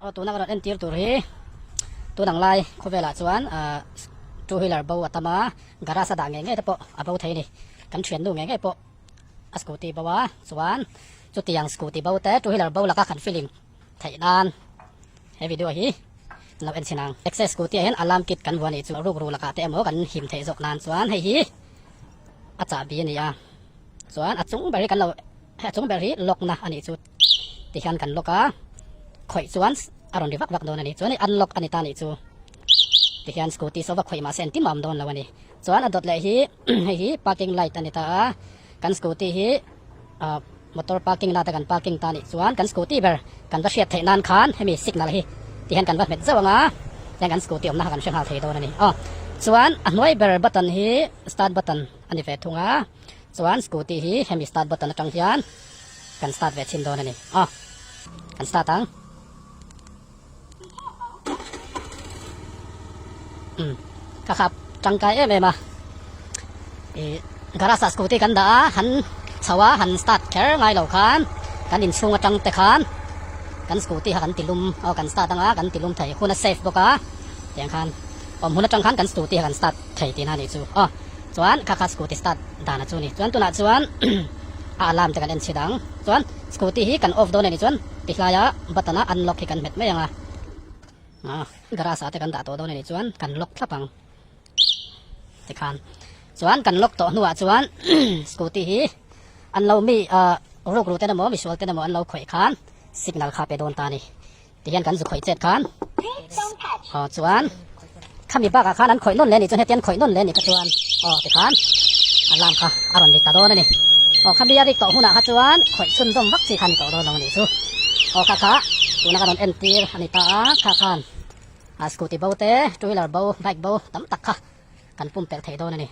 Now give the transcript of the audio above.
Aw tuna ka rawn entir tur hi tun ang lai khawvelah chuan two wheeler bo a tam a, garage a dah ngei ngei te pawh a bo thei a ni. Kan thiannu ngei ngei pawh a scooty bo a, chuan chutiang scooty bo te two wheeler bo laka kan feeling theih nan he video hi an lo en chhin ang. Access scooty ah hian alarm kit kan vuah a nih chu rukru lakah te emaw kan him theih zawk nan chuan hei hi a chahbi a ni a, chuan a chung ber hi kan lo Hei a chung ber hi lock na a nih chu ti hian kan lock a, khawih chuan a rawn ri vak vak dawn a ni. Chuan hei unlock a ni ta a nih chu ti hian scooty saw va khawih mahse engtin mah a awm dawn lo a ni. Chuan a dawt leh hi hei hi parking light a ni ta a, kan scooty hi ah motor parking na te kan parking ta a nih chuan kan scooty ber kan va hriat theih nan khan hemi signal hi ti hian kan va hmet zauh ang a, tihian kan scooty awmna kha kan hre nghal thei dawn a ni. Aw chuan a hnuai ber button hi start button a ni ve thung a. Chuan scooty hi hemi start button atang hian kan start ve chhin dawn a ni. Aw, kan start ang. Umm, ka khap tangkai em em a. I garage ah scooty kan dah a, han chho a, han start kher ngai lo khan kan inchhung atang te khan kan scooty kha kan ti lum, aw kan start anga kan ti lum thei hun a safe bawk a, tiang khan awm hun atang khan kan scooty kha kan start thei tihna a nih chu. Aw. Chuan kha kha scooty start dan a chu ni. Chuan tunah chuan a alarm te kan en chhi dang. Chuan scooty hi kan off dawn a nih chuan ti hlaia button a unlock hi kan hmet mai ang a. Garage ah te kan dah tawh dawn a nih chuan kan lock thlap ang tikhan. Chuan kan lock tawh hnuah chuan scooty hi an lo mi rukru ten emaw misual ten emaw an lo khawih khan signal kha pe dawn ta a ni. Tihian kan zu khawih chet khan aw chuan khami bakah khan an khawih nawn leh a nih chuan hetiang khawih nawn leh a nih kha chuan aw tikhan alarm kha a rawn rik ta dawn a ni. Aw khami a rik tawh hunah kha chuan khawih chhunzawm vak chi kha a ni tawh dawn lo a nih chu. Aw kha kha tuna ka rawn entir a ni ta a, kha khan a scooty bo te, two wheeler bo, bike bo tam tak kha kan pumpelh thei dawn a ni.